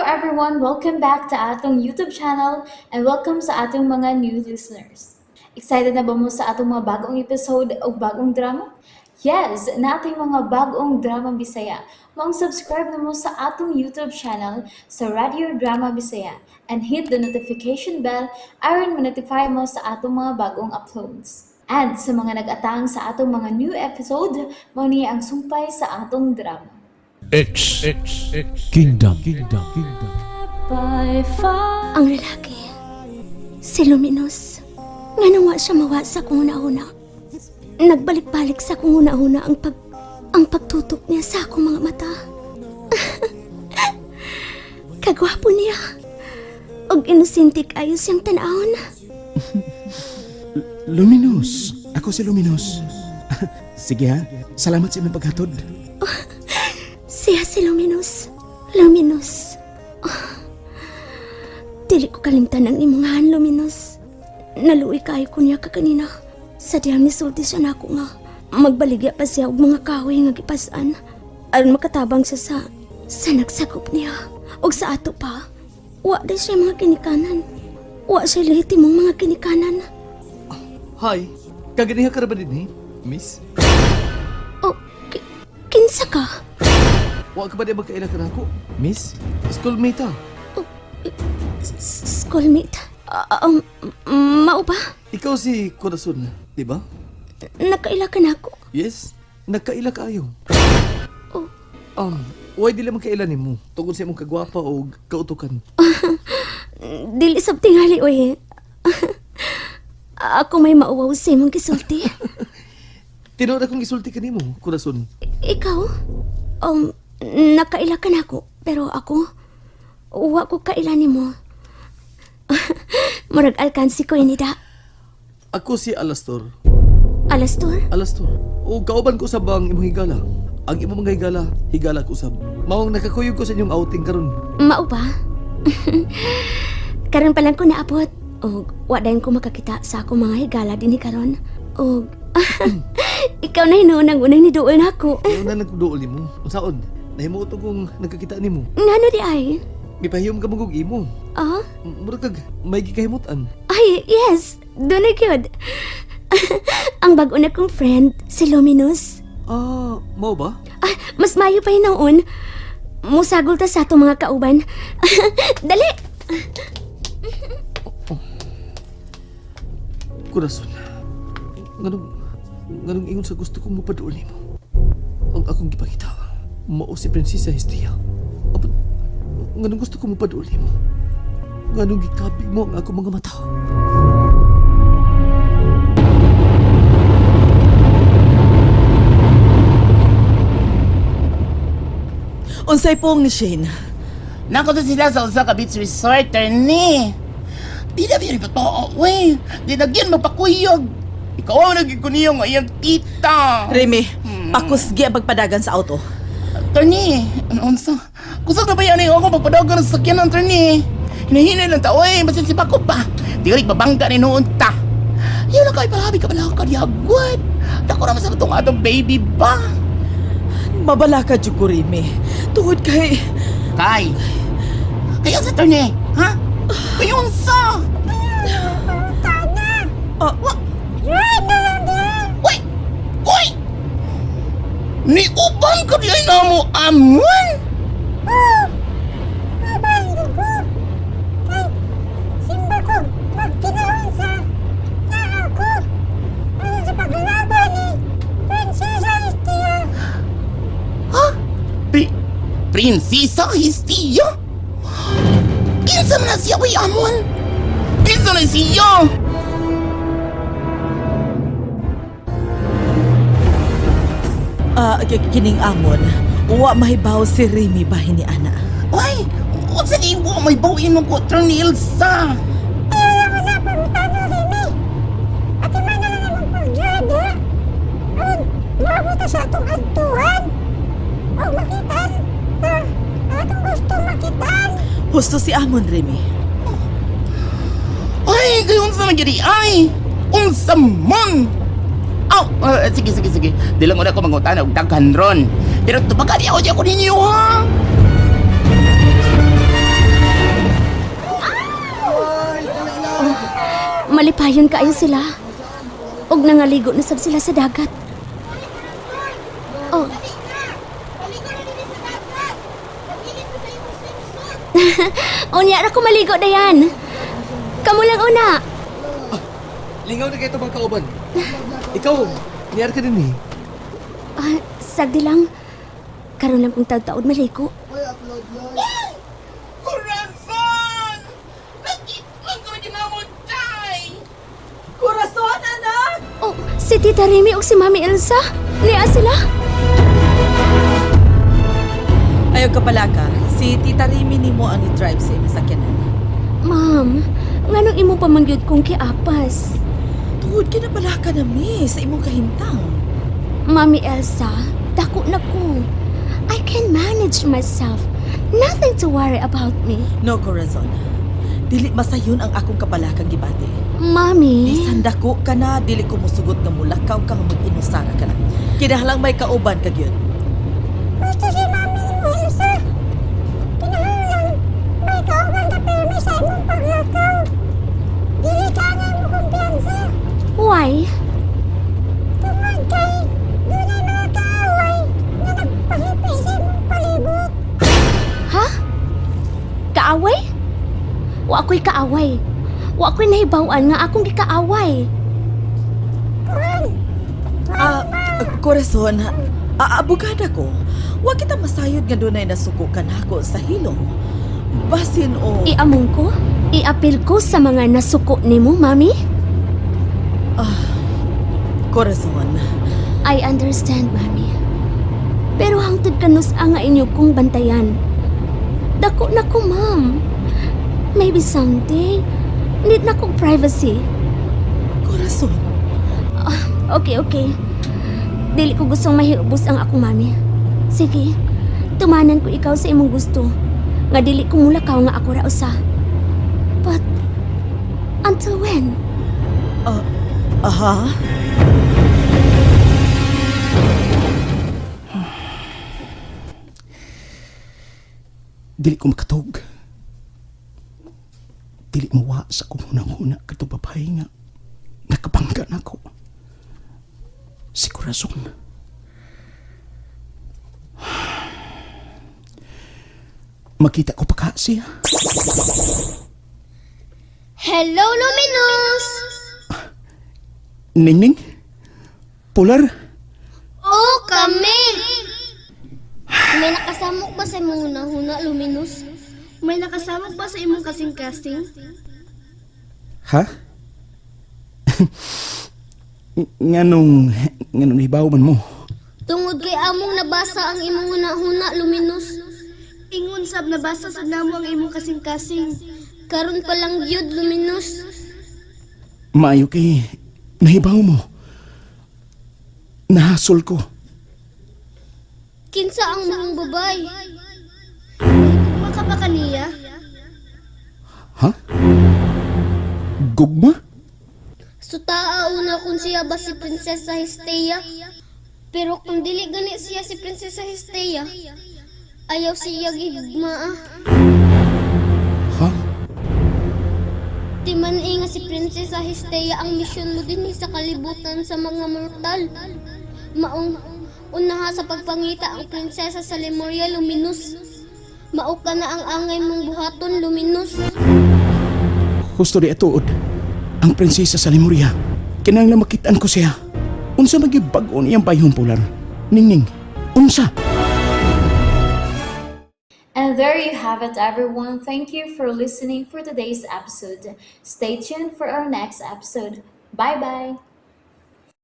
everyone! Welcome back to atong YouTube channel and welcome sa atong mga new listeners. Excited na ba mo sa atong mga bagong episode o bagong drama? Yes, nating mga bagong drama Bisaya. Maong subscribe na mo sa atong YouTube channel sa Radio Drama Bisaya and hit the notification bell aron ma-notify mo sa atong mga bagong uploads. And sa mga nag-atang sa atong mga new episode, mao ni ang sumpay sa atong drama. X, X, X Kingdom, Kingdom, Kingdom. Ang lalaki, si Luminos, nga nawa siya mawa sa akong una-una. Nagbalik-balik sa akong una-una ang pagtutok niya sa akong mga mata. Kagwapo niya. Og inosente kayo siyang tanawon. Luminous. Ako si Luminous. Sige ha. Salamat sa imong paghatod. Siya si Luminous. Luminous. Oh. Dili ko kalimtan ang imong ngalan, Luminous. Naluoy kayo ko niya kakanina. Sa diyang nisulti siya nako nga magbaligya pa siya og mga kahoy nga gipasan aron makatabang siya sa nagsakop niya og sa ato pa. Wa di siya mga kinikanan. Wa siya lehitimong mga kinikanan. Hi, kaganiha ka ra ba din eh, miss? O, kinsa ka? Wa ka ba di magkaila ka nako? Miss? Schoolmate ah. Schoolmate? Mao ba? Ikaw si Corazon, di ba? Nakaila ka nako? Yes, nagkaila kaayo. Oh. Why dili man kaila nimo? Tungod sa imong kagwapa o kautukan. Dili sab tingali oy. Ako may mauwaw sa imong gisulti. Tinuod akong gisulti kanimo, Corazon. Ikaw? Nakaila ka nako, pero ako wa ko kaila nimo. Murag alkansi ko inida. Ako si Alastor. Alastor? Alastor. O kauban ko sab ang imong higala. Ang imong mga higala, higala ko sab. Maong nakakuyog ko sa inyong outing karon. Mao ba? Karon pa lang ko naabot. Og wa dayon ko makakita sa akong mga higala dinhi karon. Og ikaw na hinuon ang unang niduol nako. Una nagduol nimo. Unsaon? Nahimo to kung nagkakita nimo. Ngano di ay? Mipahiyom ka mong imo. Ah? Murag kag may gikahimutan. Ay, yes. Doon na gyud. Ang bago na kong friend, si Luminous. Ah, mao ba? Ah, mas mayo pa hinoon. Musagol ta sa atong mga kauban. Dali! Corazon. Nganong ingon sa gusto kong mapaduol nimo. Ang akong gipakita, mao si Prinsesa Hestia. Apan, nganong gusto kong mapaduol nimo. Nganong gikabig mo ang akong mga mata. Unsay pong ni Shane? Nako to sila sa usa ka beach resort, ni. Di na biya totoo, uy. Di na gyud magpakuyog. Ikaw ang naging kuniyo nga iyang tita. Remy, pakusgi ang pagpadagan sa auto. Tony, ano unsa? Kusog na ba yan ako pagpadagan sa sakyanan, Tony? Hinahinay lang ta, uy. Basin si Bako pa. Di ka babangga ni noon ta. Yun lang kay palabi ka pala ka diagwad. Dako naman sa itong atong baby ba? Mabala ka jud ko, Remy. Tungod kay... Kay. Kayo sa Tony, ha? Kayo unsa? Ah, Uy! Uy! Ni uban ka di ay namo amon! Ha? Prinsesa Hestia? Kinsa man na siya, uy, amon? Kinsa na siya? Kining amon, wa mahibaw si Remy bahin ni ana. Uy! Unsa di mo may bawin mo ko, ni Elsa? Husto si amon, Remy. Ay, kay unsa man gyud ay? Unsa man? Aw, sige sige sige. Di lang una ko mangutana og daghan ron. Pero tubaga di ako di ako ninyo ha. Malipayon kaayo sila. Og nangaligo na sab sila sa dagat. Oh. Unya ra ko maligo dayan. Kamo lang una. Lingaw na kayo ito bang kauban. Ikaw, niyar ka din eh. Ah, sagdi lang. Karon lang kong taud-taud maligo. Corazon! Nag-itlog ko na ginamot, Chay! Corazon, anak! Oh, si Tita Remy ug si Mami Elsa. Niya sila. Ayaw ka pala ka. Si Tita Remy nimo ang i-drive sa imong sakyanan. Ma'am, nganong imo pa man gyud kong kiapas? Tungod kina pala ka na mi sa imong kahimtang. Mami Elsa, dako na ko. I can manage myself. Nothing to worry about me. No, Corazon. Dili masayon ang akong kapalakang gibati. Mami, Bisan dako ka na, dili ko musugot nga mulakaw ka nga mag-inusara ka na. Kinahanglang may kauban ka gyud. Gusto si mami ni mo, Elsa. Kinahanglan, may kauban ka pirmi sa imong paglakaw. Dili ka na mo kumpiyansa. Why? Tungod kay, dunay mga kaaway na nagpahipi sa imong palibot. Ha? Kaaway? Wa ako'y kaaway. Wa ako'y nahibaw-an nga akong gikaaway. Ah, Corazon, abogada ko. Wa kita masayod nga dunay nasuko ka nako sa hilom. Basin o Iamong ko? Iapil ko sa mga nasuko nimo, Mami? Corazon. I understand, Mami. Pero hangtod kanus ang nga inyo kong bantayan. Dako na ko, ma'am. Maybe someday, need na kong privacy. Corazon. Okay. Dili ko gustong mahirubos ang akong mami. Sige, tumanan ko ikaw sa imong gusto. Nga dili ko mulakaw nga ako ra usa. But, until when? Aha. Dili ko makatog. Dili mawa sa akong hunang-huna katong babae nga nakabangga na ako. Si Corazon. Makita ko pa ka siya. Hello, Luminous! Ningning? Polar? Oh, kami! May nakasamok ba sa imong hunahuna, Luminous? May nakasamok ba sa imong kasing-kasing? Ha? Nganong hibaw man mo? Tungod kay among nabasa ang imong hunahuna, Luminous. Ingon sab nabasa sad namo ang imong kasing-kasing. Karon pa lang gyud, Luminous. Maayo kay nahibaw mo. Nahasol ko. Kinsa ang maong babay? Nahigugma ka ba kaniya? Ha? Gugma? Sutaa una kung siya ba si Prinsesa Hestia. Pero kung dili gani siya si Prinsesa Hestia, ayaw siya gigugmaa. Ha? Di man nga si Prinsesa Hestia ang misyon mo din sa kalibutan sa mga mortal. Maong unaha sa pagpangita ang prinsesa sa Lemuria, Luminous. Mao ka na ang angay mong buhaton, Luminous. Husto di atuod. Ang prinsesa sa Lemuria. Kinahanglan makitaan ko siya. Unsa man gyud bag-o niyang bayhon, Polar? Ningning, unsa? And there you have it, everyone. Thank you for listening for today's episode. Stay tuned for our next episode. Bye bye.